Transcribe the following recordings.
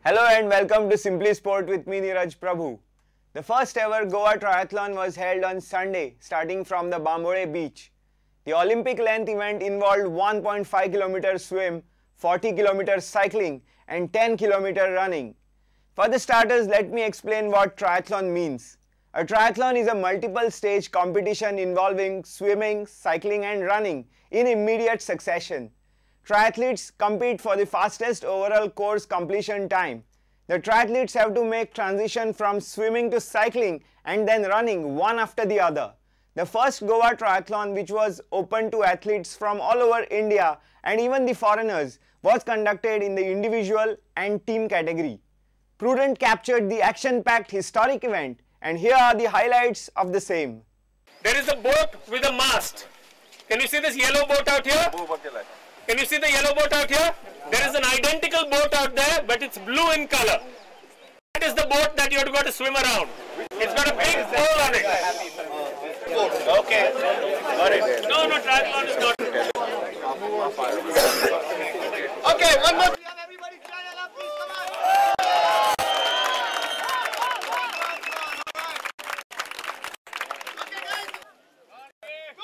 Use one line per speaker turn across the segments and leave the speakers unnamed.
Hello and welcome to Simply Sport with me Neeraj Prabhu. The first ever Goa Triathlon was held on Sunday, starting from the Bambolim beach. The Olympic length event involved 1.5 km swim, 40 km cycling and 10 km running. For the starters, let me explain what triathlon means. A triathlon is a multiple stage competition involving swimming, cycling and running in immediate succession. Triathletes compete for the fastest overall course completion time. The triathletes have to make transition from swimming to cycling and then running one after the other. The first Goa Triathlon, which was open to athletes from all over India and even the foreigners, was conducted in the individual and team category. Prudent captured the action-packed historic event, and here are the highlights of the same.
There is a boat with a mast. Can you see this yellow boat out here? Can you see the yellow boat out here? There is an identical boat out there, but it's blue in color. That is the boat that you have got to swim around. It's got a big pole on it.
Okay, got it.
No, no, triathlon is not.
Okay, one more.
Everybody channel up, please, come on. Okay, guys. 2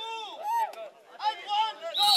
and 1, go.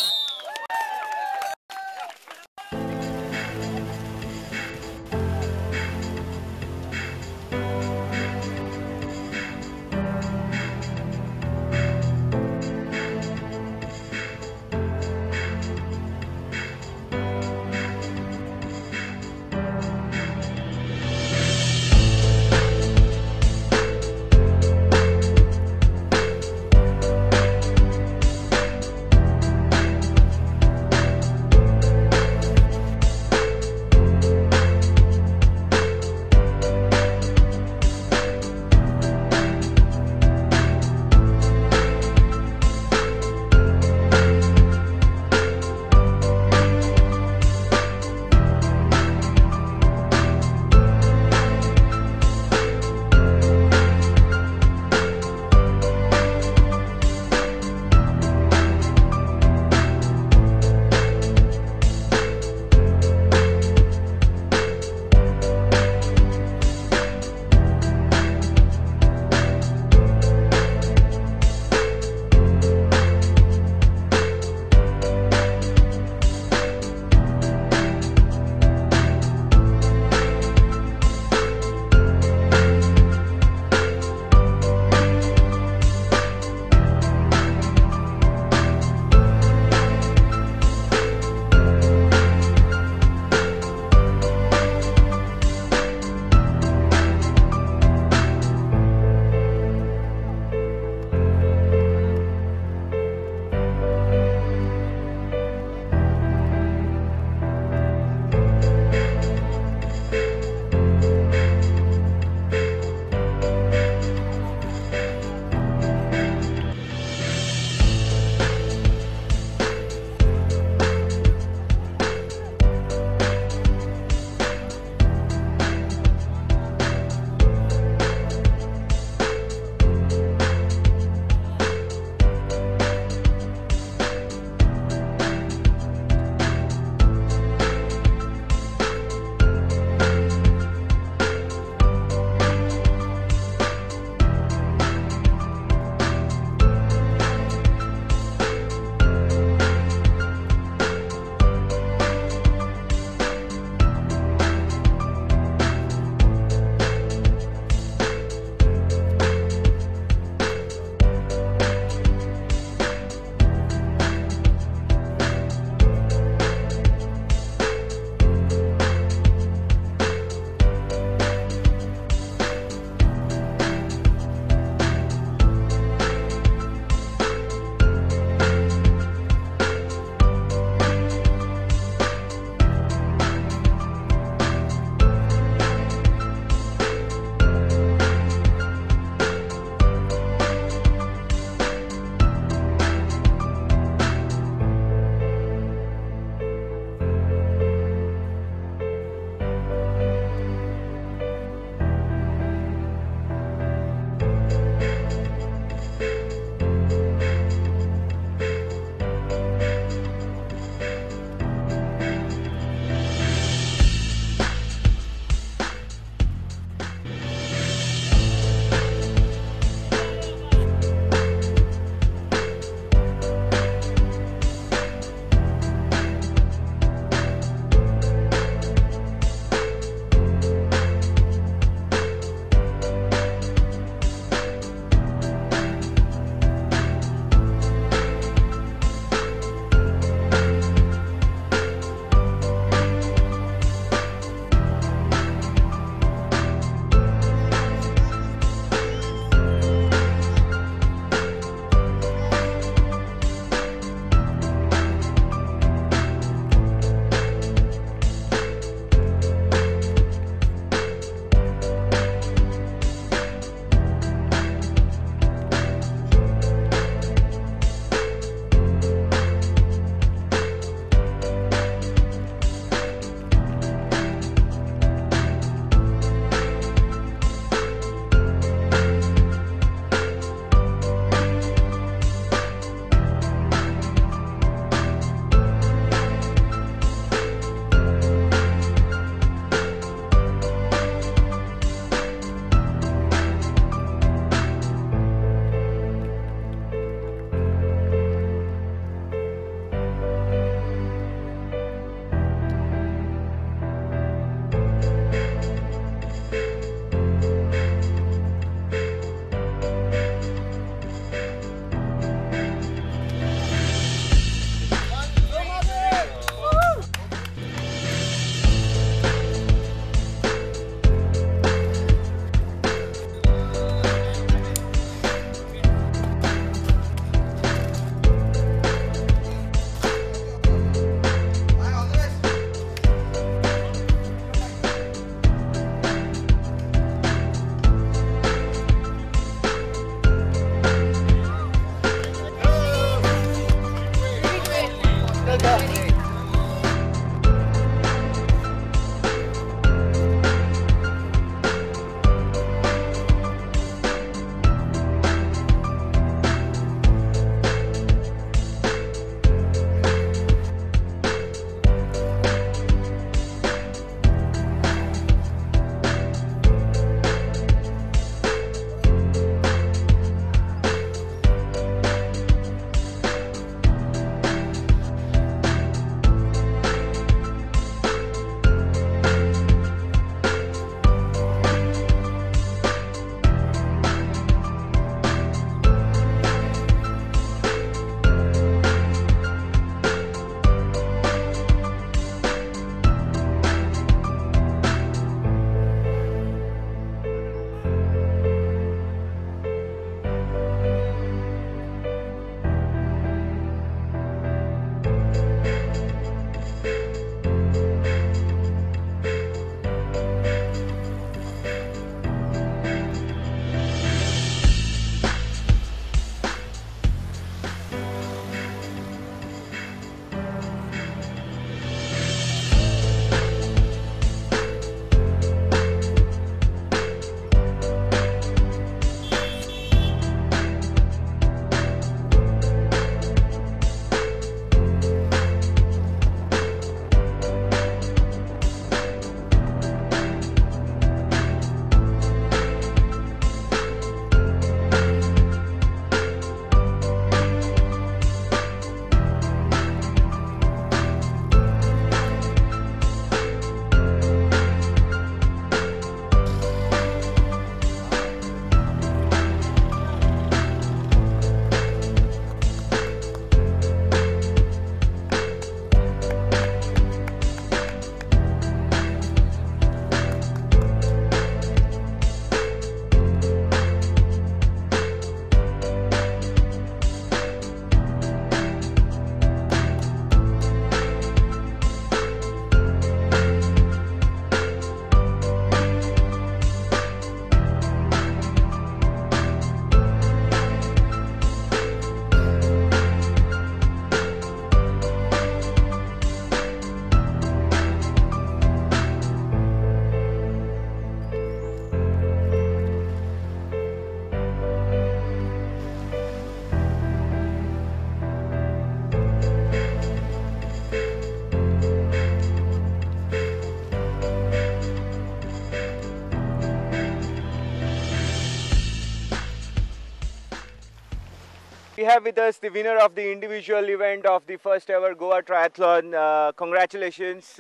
We have with us the winner of the individual event of the first ever Goa Triathlon. Congratulations.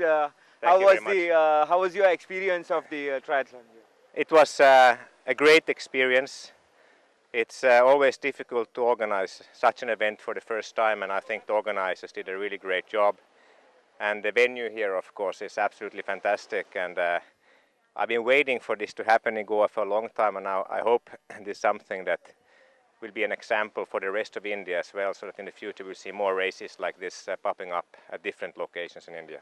How was your experience of the triathlon?
It was a great experience. It's always difficult to organize such an event for the first time, and I think the organizers did a really great job. And the venue here, of course, is absolutely fantastic. And I've been waiting for this to happen in Goa for a long time, and now I hope this is something that will be an example for the rest of India as well, so that in the future we'll see more races like this popping up at different locations in India.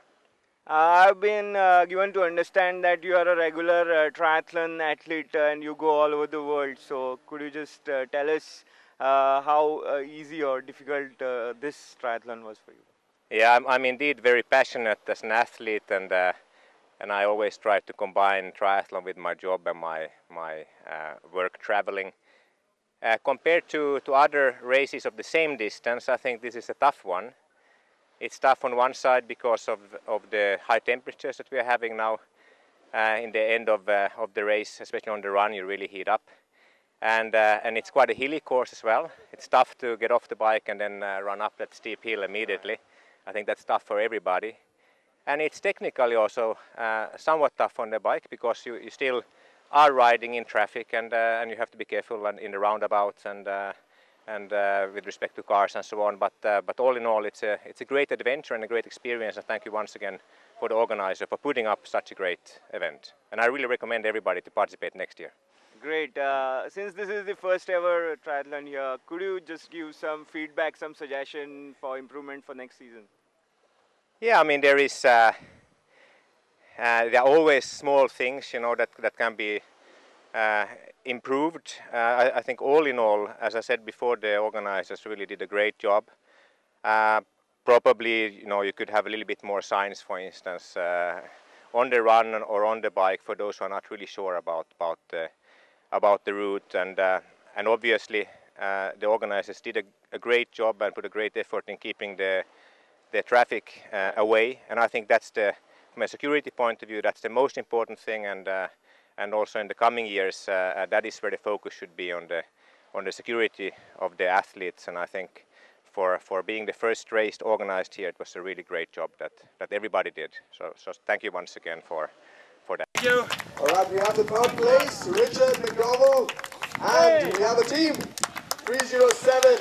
I've been given to understand that you are a regular triathlon athlete and you go all over the world. So could you just tell us how easy or difficult this triathlon was for you?
Yeah, I'm indeed very passionate as an athlete, and I always try to combine triathlon with my job and my work traveling. Compared to other races of the same distance, I think this is a tough one. It's tough on one side because of the high temperatures that we are having now in the end of the race, especially on the run, you really heat up. And it's quite a hilly course as well. It's tough to get off the bike and then run up that steep hill immediately. I think that's tough for everybody. And it's technically also somewhat tough on the bike because you still are riding in traffic, and you have to be careful and in the roundabouts and with respect to cars and so on. But all in all, it's a great adventure and a great experience. And thank you once again for the organizer for putting up such a great event. And I really recommend everybody to participate next year.
Great. Since this is the first ever triathlon here, could you just give some feedback, some suggestion for improvement for next season?
Yeah, I mean, there is. There are always small things, you know, that can be improved. I think all in all, as I said before, the organizers really did a great job. Probably, you know, you could have a little bit more signs, for instance, on the run or on the bike for those who are not really sure about the route. And obviously, the organizers did a great job and put a great effort in keeping the traffic away. And I think that's the, from a security point of view, that's the most important thing, and also in the coming years, that is where the focus should be, on the security of the athletes. And I think for being the first race organized here, it was a really great job that everybody did. So thank you once again for that.
Thank you.
All right, we have the third place, Richard McDowell, and we have a team, 307.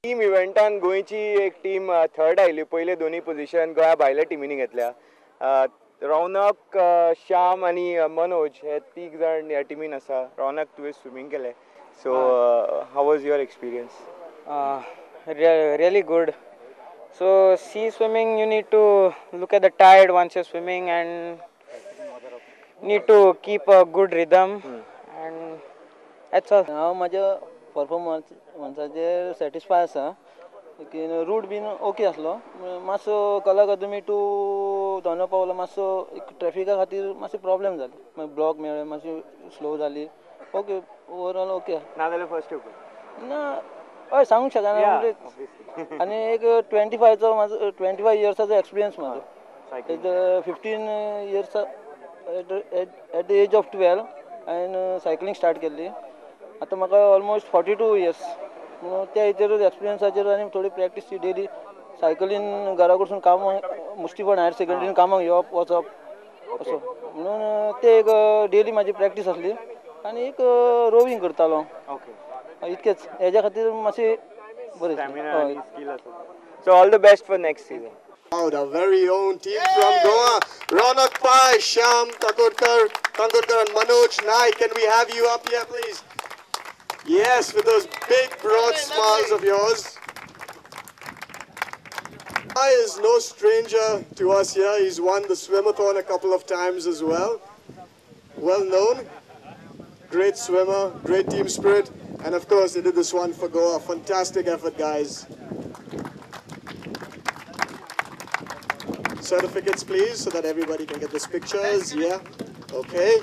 Team इव्हेंटान गोंयची एक team third आयली. पयले दोन्ही position गोंया भायल्या टिमींनी घेतल्या. रौनक, श्याम आनी मनोज हे तीग जाण ह्या टिमीन आसा. रौनक, तुवें स्विमींग केलें, so how was your experience?
Really good. So sea swimming, you need to look at the tide once you're swimming and need to keep a good rhythm, and that's all.
हांव म्हाज्या
परफॉर्मन्साचेर satisfy आसा. लेकीन route बीन okay आसलो, मातसो कला अकादमी two Dona Paula मातसो एक ट्रॅफिका खातीर मातसो प्रॉब्लेम जाली, मागीर ब्लॉक मेळ्ळे, मातशी स्लो जाली. Okay, overall okay.
नाजाल्यार फर्स्ट येवपा
ना, हय सांगूंक शकना. म्हणजे आनी एक 25चो म्हाजो, 25 इयर्साचो एक्सपिरियन्स म्हाजो. 15 years, at the age of 12 हांवें सायकलींग स्टार्ट केल्ली. आतां म्हाका ऑलमोस्ट 42 इयर्स. म्हणून त्या हेचेरूच एक्सपिरियन्साचेर आनी थोडी प्रॅक्टीस डेली सायकलीन घरा कडसून कामाक, मुस्तीफण हायर सेकंडरीन कामाक येवप वचप असो, म्हणून ते एक डेली म्हाजी प्रॅक्टीस आसली आनी एक रोवींग करतालो. इतकेच हेज्या खातीर मातशें बरें.
So all the best for next season.
Our very own team from Goa, Ronak Pai, Shyam Tangurkar and Manoj Naik. Can we have you up here, please? Yes, with those big broad smiles of yours. Pai is no stranger to us here. He's won the Swimathon a couple of times as well. Well known, great swimmer, great team spirit, and of course they did this one for Goa. Fantastic effort, guys. Certificates, please, so that everybody can get those pictures. Yeah, okay.